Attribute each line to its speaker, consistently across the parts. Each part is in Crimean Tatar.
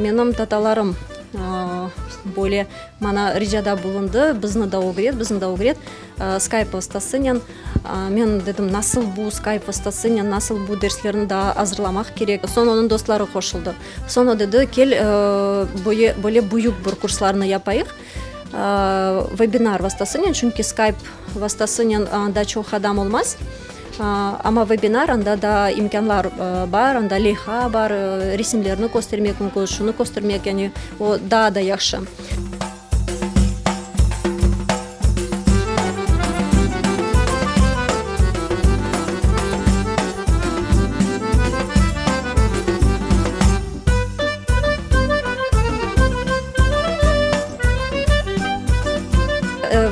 Speaker 1: Menim tatalarım böyle maña ricada bulundı, bizni da ögret, bizni da ögret Skype vastasınen. Men dedim, nasıl bu Skype vastasınen, nasıl bu derslerni daa azırlamaq kerek. Soñ onıñ dostları qoşuldı. Soñ o dedi, kel, böyle büyük bir kurslarnı yapayıq webinar vastasınen, çünki Skype vastasınen anda çoq adam olmaz. Amma webinar, anda daa imkânlar bar, anda leyha bar, resimlerni köstermek mümkün, şunı köstermek, yani o daa da yahşı.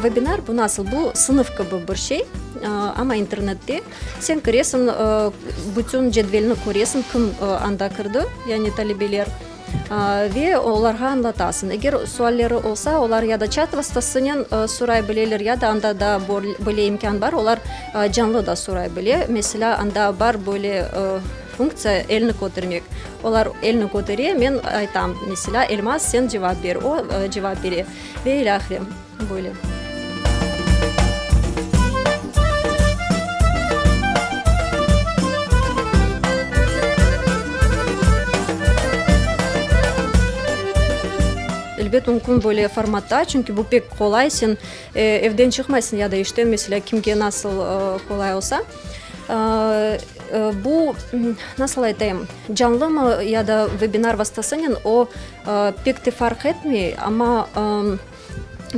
Speaker 1: Webinar bu nasıl? Bu sınıf kibi bir şey, amma internette. Sen kiresiñ, bütün cedvelni köresiñ, kim anda kirdi, yani talebeler. Ve olarğa añlatasıñ. Eger sualleri olsa, olar ya da çat vastasınen soray bileler, ya da anda daa böyle imkân bar, olar canlı da soray bile. Meselâ, anda bar böyle funktsiya, elni kötermek. Olar elni kötere, men aytam, meselâ, Elmaz, sen cevap ber, o cevap bere ve ilâhre, böyle. Elbet, mümkün böyle formatta, çünki bu pek qolay, sen evden çıqmaysıñ ya da işten, meselâ, kimge nasıl qolay olsa. Bu, nasıl aytayım, canlımı ya da vebinar vastasınen, o, pek te farq etmey, amma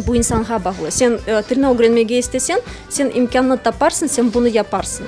Speaker 1: bu insanğa bağlı. Sen tilni ögrenmege isteseñ, sen imkânnı taparsıñ, sen bunı yaparsıñ.